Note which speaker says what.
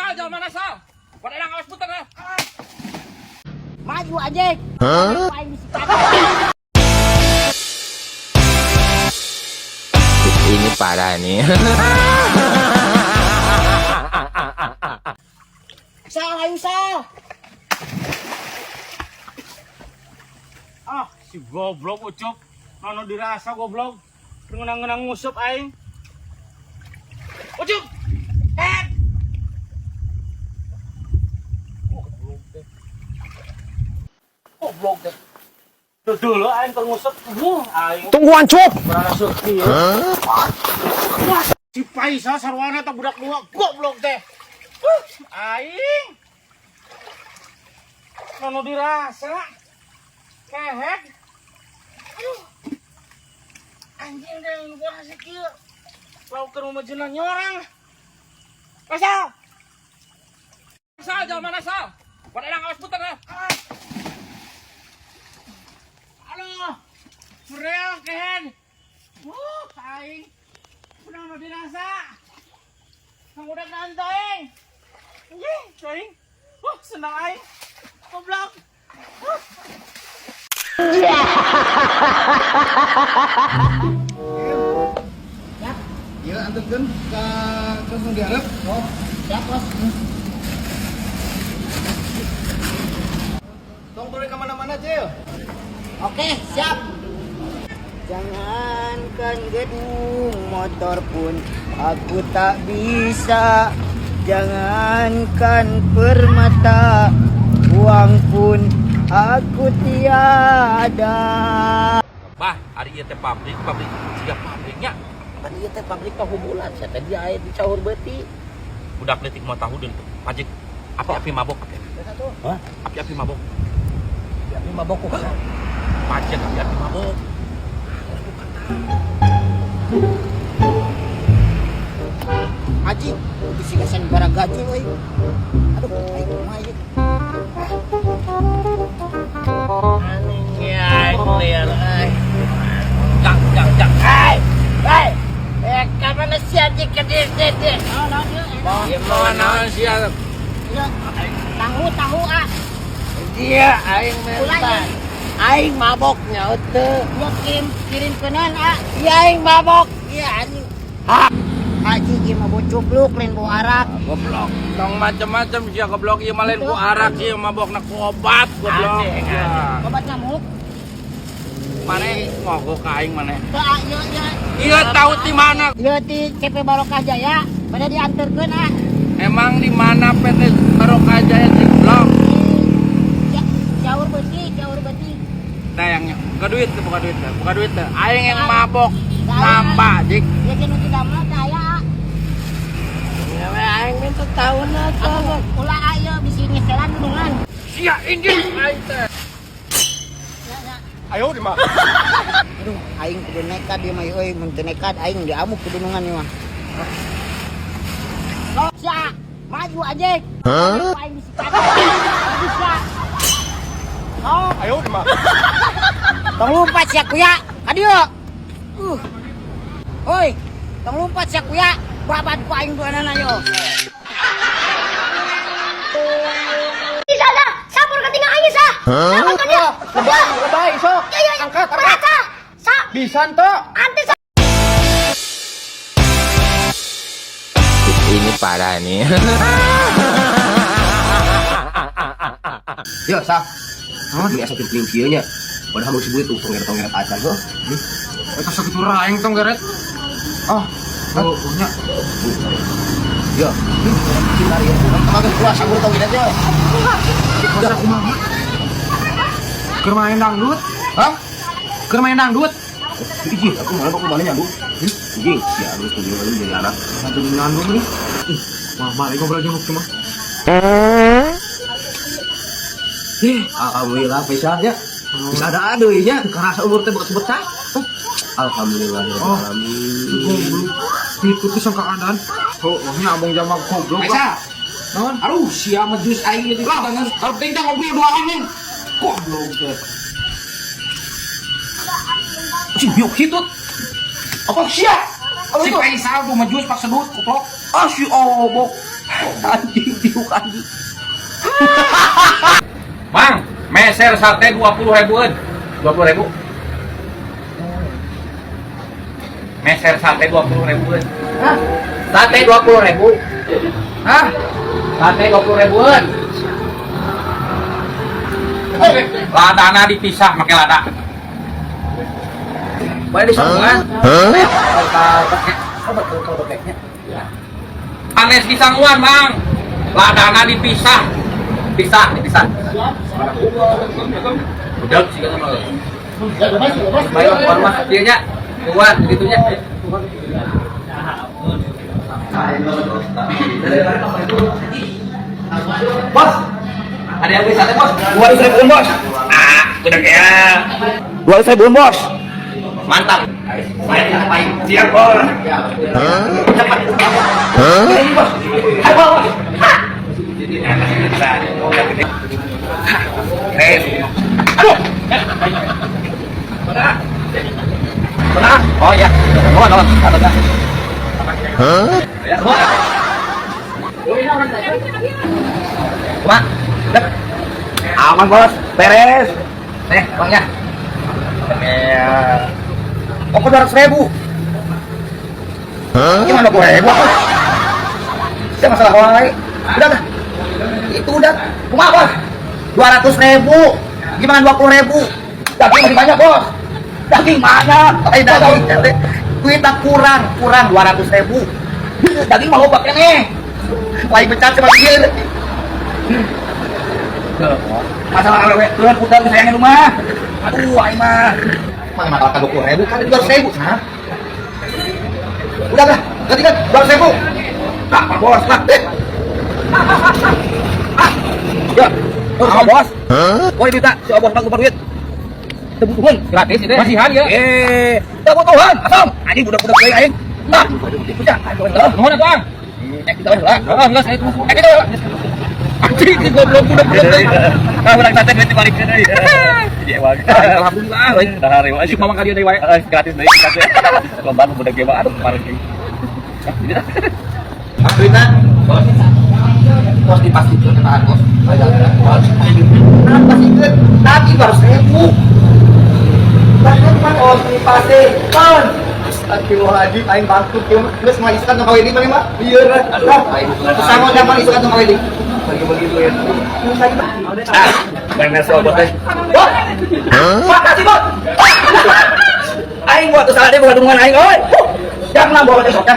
Speaker 1: Sal, jalan mana Sal? Pada awas putar ah.
Speaker 2: Maju aja.
Speaker 3: Ini parah nih.
Speaker 2: Sal, ayo Sal.
Speaker 1: Ah, si goblok Ucup. Nono dirasa goblok. Ngenang-ngenang ngusup aing. Ucup. Eh. Goblok teh. Goblok teh. Tuh dulu aing keur ngusup. Aing
Speaker 4: Tungguan, Cup.
Speaker 1: berasa kieu. Si Faisal sarwana teh budak dua goblok teh. Aing. Nono dirasa. Kehet. Aduh. Anjing deh gua kasih kieu. Lauk keur meujeunan nyorang. Faisal. Sal, jalan mana Sal? Pada awas putar ah. Aduh. Surel kehed. Wuh, aing. Udah mah dirasa. Kang udah nanti aing. Anjing, aing. Wuh, senang aing. Goblok.
Speaker 4: Iya, anterkeun ka terus nu dihareup. Oh,
Speaker 2: Siap, Bos.
Speaker 4: Tong boleh ka mana-mana, Cil.
Speaker 2: Oke, siap. Jangankan gedung, motor pun aku tak bisa. Jangankan permata, uang pun aku tiada.
Speaker 1: Bah, ari ieu teh pabrik, pabrik siga pabriknya.
Speaker 5: Kan ieu teh pabrik tahu bulat, sia teh dia aya di Caur Beuti.
Speaker 1: Budak leutik mau tahu deun pajek api-api mabok api.
Speaker 5: Hah?
Speaker 1: Api-api mabok.
Speaker 5: Api mabok kok.
Speaker 1: Pajek api-api mabok.
Speaker 2: Haji, bisi gasan barang gajul euy. Aduh, aing kumaha ieu?
Speaker 5: Aneh aing liar euy.
Speaker 1: Jang, jang, jang.
Speaker 5: Hei, hei. Eh, ka mana si anjing ke dieu teh?
Speaker 2: Naon naon ieu?
Speaker 5: Ieu mau naon sia?
Speaker 2: Ieu tahu tahu ah.
Speaker 5: Dia aing minta. Aing mabok nya teu.
Speaker 2: Ieu kirim kirim keunan ah.
Speaker 5: Iya aing mabok. Iya anjing.
Speaker 2: Haji ieu mah bawa cupluk lain bawa arak.
Speaker 5: Goblok.
Speaker 1: Tong macem-macem sia goblok ieu mah lain ku arak ieu mabokna ku obat goblok.
Speaker 5: Anjing, anjing.
Speaker 2: Obat nyamuk.
Speaker 1: Maneh ngogok ka aing maneh.
Speaker 2: Teu ah ieu ieu.
Speaker 1: Ieu tahu di mana?
Speaker 2: Ieu ti CP Barokah Jaya, pada diantarkeun ah.
Speaker 1: Emang di mana PT Barokah Jaya sih goblok?
Speaker 2: Di Caur Beuti, Caur Beuti.
Speaker 1: Tayangnya, buka duit tuh, buka duit tuh, buka duit tuh. Aing yang mabok nambah jik.
Speaker 2: Ieu ge nu didamel teh aya ah.
Speaker 5: Ya we aing minta tahun atuh.
Speaker 2: Ulah ah ieu bisi ngeselan nulungan.
Speaker 1: Sia injil aing teh.
Speaker 2: Ya, ya.
Speaker 4: Ayo di mah.
Speaker 2: Aduh, aing kudu nekat ieu mah euy, mun teu nekat aing diamuk ku dunungan ieu mah. Sok sia, maju aja. Aing bisi bisa. Sok,
Speaker 4: Ayo di mah.
Speaker 2: tong lompat sia kuya. Ka dieu. Oi, tong lompat sia kuya. Babat ku aing duanana yo.
Speaker 6: Bisa dah, sapur ketinggalan aing sah. Siapa tuh dia?
Speaker 4: Lebay, lebay, sok.
Speaker 6: Ya, ya, ya.
Speaker 4: Angkat, angkat.
Speaker 6: Berata. Sa,
Speaker 4: Bisa teu?
Speaker 6: anti sa.
Speaker 3: Ini parah nih.
Speaker 7: Ya, sah. Ini asa pimpin kieu nya. Padahal mau sebut tuh tongeret-tongeret acan heuh.
Speaker 4: Eta sakitu aing tong geret. Ah, oh, nya.
Speaker 7: Ya. Sinar ya. Urang teh kuasa urang tongeret nya.
Speaker 4: Kuasa kumaha? Keur main dangdut?
Speaker 7: Hah?
Speaker 4: Keur main dangdut?
Speaker 7: Ih, aku malah aku mana nyandung. Anjing, ya harus tuh jadi jadi anak.
Speaker 4: Satu nyandung nih. Ih, wah, balik ngobrol jeung cuma.
Speaker 7: Eh, alhamdulillah Faisal ya. Bisa ada deui nya, karasa umur teh betah. Alhamdulillah
Speaker 4: Oh.
Speaker 7: alamin.
Speaker 4: Goblok. Itu tuh sangka keadaan. Oh, nya abang jamak goblok.
Speaker 7: Faisal,
Speaker 4: Naon?
Speaker 7: aduh sia mah jus aing ieu
Speaker 4: Lah, kalau penting teh ngobrol dua orang. Goblok teh.
Speaker 7: Si biuk hitut. Apa sia?
Speaker 1: Si Faisal tuh mah jus pak sedut goblok.
Speaker 7: Ah si obok. Anjing diuk anjing.
Speaker 1: Mang, meser sate 20 ribuan. 20 ribu. Meser sate 20 ribuan.
Speaker 4: Hah?
Speaker 1: Sate 20 ribu.
Speaker 4: Hah?
Speaker 1: Sate 20 ribuan. Ladana dipisah pakai lada.
Speaker 7: Boleh disambungan? Kalau beknya.
Speaker 1: Anes disangguan, Mang. Ladana dipisah.
Speaker 7: Pisah, dipisah.
Speaker 1: Udah sih kata mah.
Speaker 7: Baik, keluar mah ieu nya. Keluar gitunya. Bos, ada yang beli sate, Bos?
Speaker 4: 200 ribuan, Bos.
Speaker 7: Ah, udah kayak
Speaker 4: 200 ribuan, Bos.
Speaker 7: Mantap. Saya ngapain?
Speaker 4: Siap, Bos.
Speaker 7: Cepat. Ini, Bos. Ayo, Bos. Keren. Aduh. Oh ya. Mohon, mohon. Ya, mohon. Mak, dek.
Speaker 4: Aman, Bos. Beres.
Speaker 7: Nih, uangnya.
Speaker 4: Pokok 200 ribu. Gimana 20 ribu? Saya masalah wae. Udah dah. Itu udah. Kumaha, Bos? 200 ribu. Gimana 20 ribu? Daging masih banyak, Bos. Daging banyak. Eh, daging. Duitnya kurang, kurang 200 ribu. Daging mah loba keneh. Lain becat sama dia. Masalah awewe tuh putar sayangnya rumah. Aduh, aing mah. Mana masalah 20 ribu kan 200 ribu, nah. Udah dah, ganti kan 200 ribu. Nah, Pak Bos, lah. Eh. Ah. Ya, oh, Bos. Oh, ini tak, si Bos mah duit. Tebutuhan
Speaker 1: Gratis itu. Masihan ya.
Speaker 4: Eh, tebutuhan, asam. Anjing budak-budak deui aing. Nah, udah,
Speaker 1: Nuhun atuh, Ang.
Speaker 4: eh, kita lah.
Speaker 1: Heeh, geus saya tunggu.
Speaker 4: Eh, kita. Anjing, ini goblok budak-budak deui. Ah, urang sate duit dibalikin deui. Jadi ewang.
Speaker 1: Alhamdulillah, euy.
Speaker 4: Dah hari wae.
Speaker 1: Cuma mangka dia deui wae.
Speaker 4: Gratis deui, gratis. Lomba budak ge mah aduh kemarin.
Speaker 7: Duitnya. Bos. Bos dipastikan ketahan, Bos.
Speaker 4: Nah, pastikan. Tadi 200 ribu. Bahkan mah oh dipastikan. Astagfirullahaladzim, aing bangkrut kieu mah. Geus mah isukan tong kawin mah. Lieur. Aduh, sama isukan tong kawin. Bagi-bagi dulu ya. Ah, bener soal bos teh. Bos. Makasih, Bos. Aing buat salah dia bukan hubungan aing, oi. Jangan bawa besok ya.